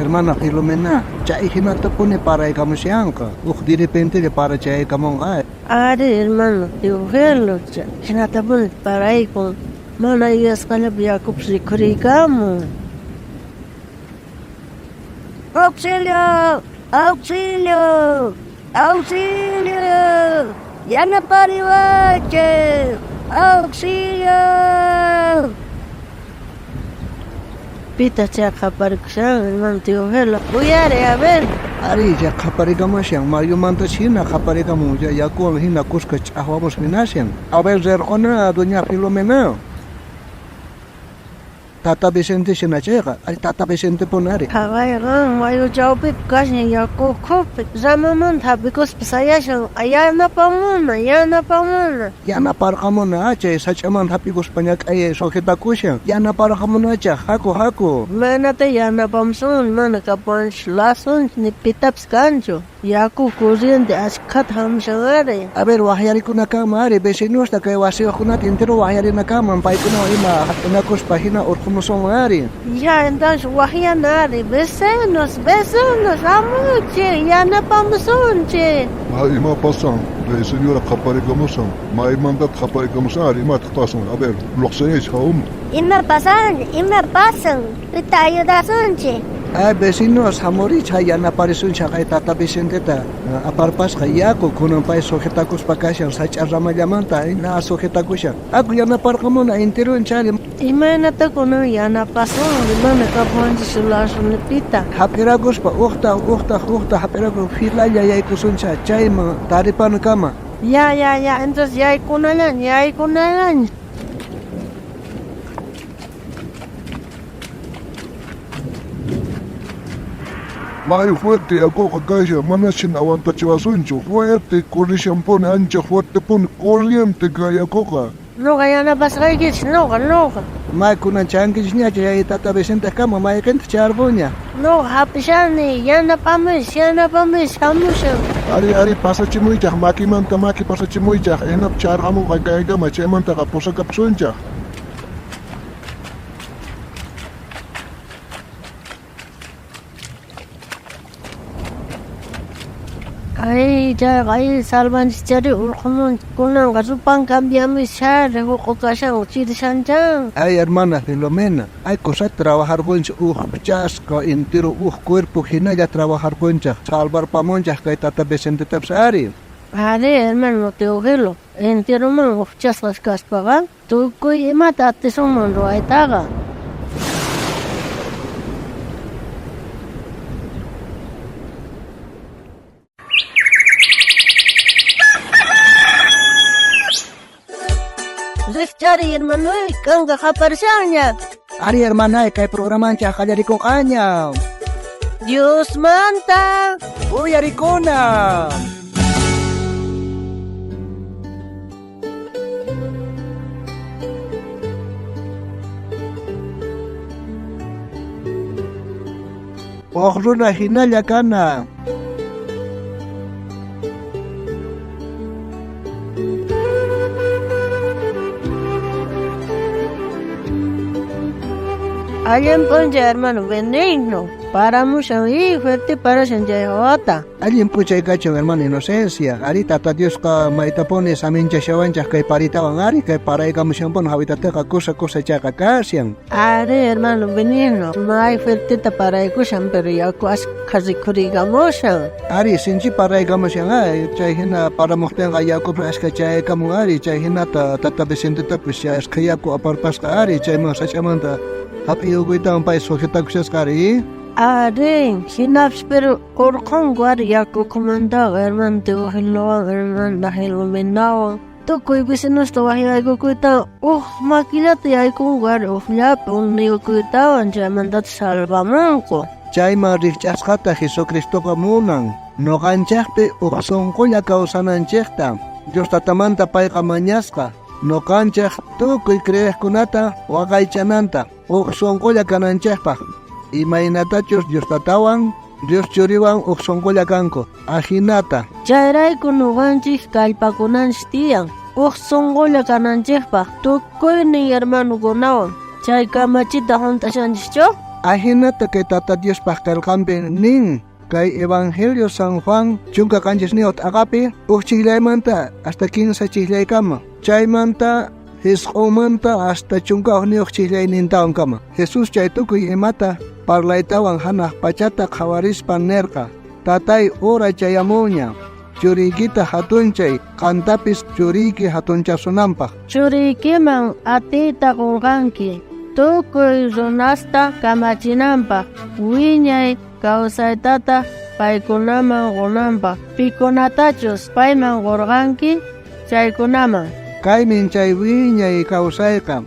Hermana Filomena, chay jinatapuni paraykamushanqa. Uj de repente para chayaykamunqa. Ari, hermano Teofilo, jinatapuni paraykun. Mana yuyasqallapi yakupis rikhuriykamun. Auxilio! Auxilio! Auxilio! Yanapariwaychej! Auxilio! Pitaq chay qhaparikushan, hermano Teofilo? Uyariy, a ver. Ari, chay qhaparikamushan, mayumantas hina qhaparikamun, chay yakuwan hina kuska ch'ajwamus hinashan. A ver, rirqona, doña Filomena. Tata Vicente hina chayqa, ari tata Vicentepuni ari. Qhaway qan, mayu chawpipi kashan yaku ukhupi, ramamanta hap'ikuspa sayashan, yanapamuna, yanapamuna. Yanaparqamuna chay sach'amanta hap'ikuspa ñak'ay sujetakushan, yanaparqamunacha, haku, haku. Imaynata yanapamusunman, mana kapuwanchis lazonchis ni pitapis kanchu. Yaku corriente ashkhata hamushan ari. A ver, waqyarikunakama ari, vecinosta kay wasiyuqkunata entero waqyarinakaman paykunawan ima hap'inakuspa hina urqumusunman ari. Ya, entonces waqyana ari, vecinos, vecinos, hamuychik, yanapamusunchik. Ma ima pasan? Chay señora qaparikamusan. Maymantataq qaparikamusan ari, imataq pasan? A ver, lluqsiyaychik hawaman. Ima pasan? Ima pasan? Pita ayudasunchik? Ay, vecinos, hamurichik, yanaparisunchik haqay tata Vicenteta aparpasqa yaku, kunan pay sujetakuspa kashan sach'a ramallamanta, na sujetakushan. Haku yanaparqamuna enteronchik ari. Imaynata kunan yanapasun, mana kapuwanchis lazo-nipita. Hap'irakuspa ujta, ujta, ujta hap'irakuspa filalla yaykusunchik chayman taripanakama. Ya, ya, ya, entonces yaykunallan, yaykunallan. May fuerte yakuqa kashan, manashin aguantachiwasunchu. Fuerte corrishanpuni, ancha fuertepuni corriente kay yakuqa. Noqa yanapasqaykichis, noqa, noqa. May kunan chankichisñachu chay tata Vicenteqkama, mayqentaq charqoña. Noqa hap'ishani, yanapamuys, yanapamuys, hamushan. Ari, ari, pasachimuychaq, makimanta maki pasachimuychaq, hinap charqamunqa kaykama, chaymantaqa pusakapusunchaq. Ay, chayqa, ay, salvanchischari urqhumunchik, kunanqa rupan cambiamushari, huq'u kashan, chirishanchan. Ay, hermana Filomena, ay cosata trabajarqunchik, uj chasqa entero uj cuerpo hinalla trabajarqunchik, salvarpamunchik kay tata Vicentetapis ari. Ari, hermano Teofilo, enteroman uj chasqas kaspaqa, tukuy imata atisunman ruwaytaqa. Rijchariy, hermanoy, kanka qaparishanña. Ari, hermanay, kay programanchik qallarikunqaña. Diosmanta uyarikuna. Uj runa hinalla kana. Allin p'unchay, hermano Benigno. Paramushan y fuerte parashan chay wata. Allin p'unchay kachun, hermano Inocencia. Ari tata Diosqa maytapuni saminchashawanchaq kay paritawan ari, kay paraykamushanpuni hawitataqa kusa kusa chayqa kashan. Ari, hermano Benigno, may fuerteta paraykushan, pero yaku ashkha rikhuriykamushan. Ari, sinchi paraykamushan, ay, chay hina paramuqtinqa yakupi ashkha chayaykamun ari, chay hinata tata Vicentetapis ashkha yaku aparpasqa ari, chayman sach'amanta hap'iyukuytawan pay sujetakushasqa ari. Ari, hinapis pero urqhunku ari yaku ukhumantaqa, hermano Teofilowan, hermana Filomenawan. Tukuy vecinosta waqyaykukuytawan uj makillata yaykunku ari ujllapi uniyukuytawan chaymantataq salvamunku. Chayman rijch'asqata Jesucristoqa munan, noqanchejpi uj sonqolla kawsananchejta. Dios tatamanta payqa mañasqa, noqanchej tukuy creejkunata waqaychananta, uj sonqolla kananchejpaj. Imaynatachus Dios tatawan, Dios churiwan uj sonqolla kanku, ajinata. Chayrayku noqanchej kallpakunanchis tiyan, uj sonqolla kananchejpaj, tukuynin hermanokunawan. Chay kamachita hunt'ashanchischu? Ajinata kay Tata Diospaj qillqanpi nin kay Evangelio San Juan 17 t'aqapi uj chijllaymanta hasta 15 chijllaykama. Chaymanta 9manta hasta 11 chijllaynintawankama. Jesús chay tukuy imata parlaytawan hanaj pachata qhawarispa nerqa: Tatay, hora chayamunña. Churiykita hatunchay, qantapis churiyki hatunchasunanpaj. Churiykiman atiyta qurqanki tukuy runasta kamachinanpaj, wiñay kawsaytataj paykunaman qunanpaj, pikunatachus payman qurqanki chaykunaman. Kaymin chay wiñay kawsayqa,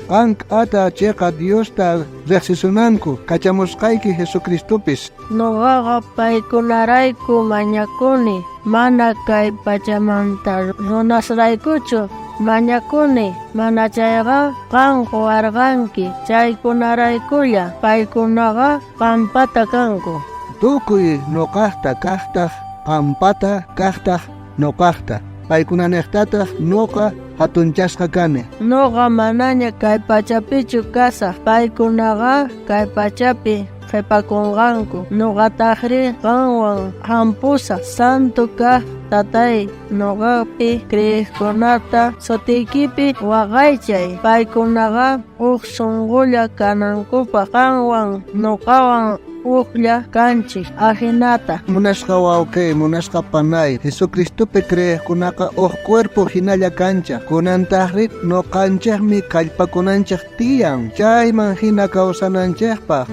qan k'ata chiqa Diosta riqsisunanku, kachamusqayki Jesucristopis. Noqaqa paykunarayku mañakuni, mana kay pachamanta runasraykuchu mañakuni, mana chayqa qan quwarqanki chaykunaraykulla, paykunaqa qampata kanku. Tukuy noqajta kajtaj qampata kajtaj noqajta, paykunanejtataj noqa hatunchasqa kani. Noqa manaña kay pachapichu kasaj, paykunaqa kay pachapi qhipakunqanku. Noqatajri qanwan jampusaj. Santo kaj Tatay, noqapi creejkunata sutiykipi waqaychay, paykunaqa uj sunqulla kanankupaj, qanwan noqawan ujlla kanchik ajinata. Munasqa wawqi, munasqa panay, Jesucristopi creejkunaqa uj cuerpo hinalla kanchaj. Kunantajri noqanchejmi kallpakunanchej tiyan, chayman hina kawsananchejpaj.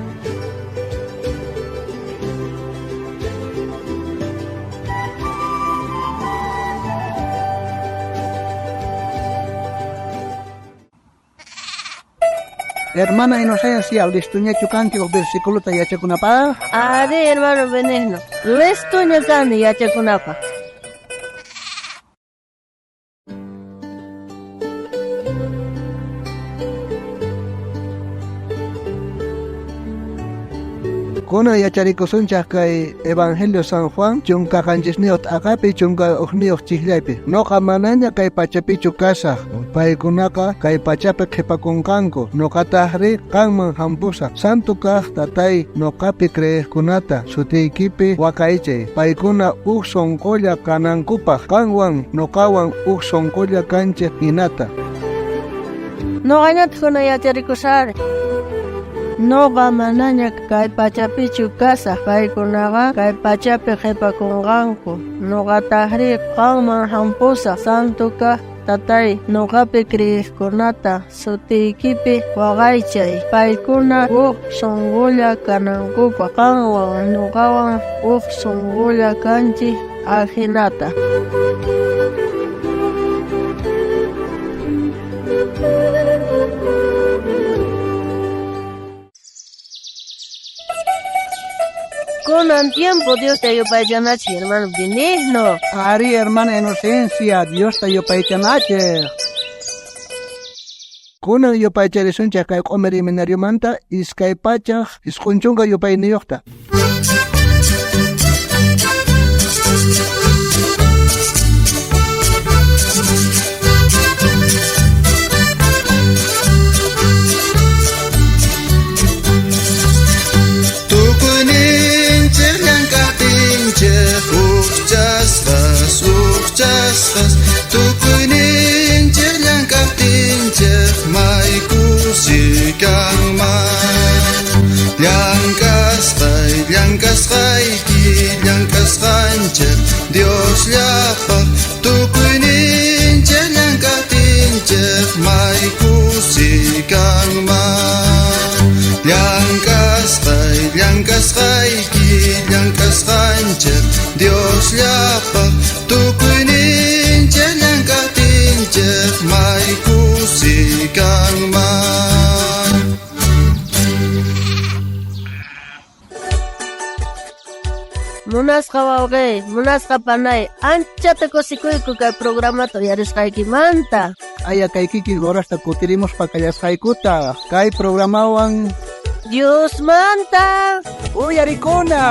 Hermana Inocencia, listoñachu kanki uj versículota yachakunapaj? Ari, hermano Benigno, listoña kani yachakunapaj. Kunan yacharikusunchaj kay Evangelio San Juan 17 t'aqapi 11 chijllaypi. Noqa manaña kay pachapichu kasaj, paykunaqa kay pachapi qhipakunqanku. Noqatajri qanman jampusaj. Santo kaj Tatay, noqapi creejkunata sutiykipi waqaychay, paykuna uj sunqulla kanankupaj, qanwan noqawan uj sunqulla kanchej hinata. Noqañataq kunan yacharikusari. Noqa manaña kay pachapichu kasaj, paykunaqa kay pachapi qhipakunqanku. Noqatajri qanman jampusaj. Santo kaj Tatay, noqapi creejkunata sutiykipi waqaychay, paykuna uj sunqulla kanankupaj, qanwan noqawan uj sunqulla kanchik ajinata. Kunan tiempo Diosta yupaychanachej, hermano Benigno. Ari, hermana Inocencia, Diosta yupaychanachej. Kunan yupaycharisunchej kay q'umir iminariomanta 290 yupayniyuqta. Tukuyninchej llank'ajtinchej ujchasqas, ujchasqas. Tukuyninchej llank'ajtinchej may kusi kanman. Llank'asqay, llank'asqayki, llank'asqanchej Diosllapaj. Tukuyninchej llank'ajtinchej may kusi kanman. Llank'asqay, llank'asqayki, llank'asqanchej Diosllapaj. Tukuyninchej llank'ajtinchej may kusi kanman. Munasqa wawqi, munasqa panay, anchata kusikuyku kay programata uyarisqaykimanta. Aya kay kikin horasta kutirimuspa kallasqaykuta kay programawan Diosmanta uyarikuna.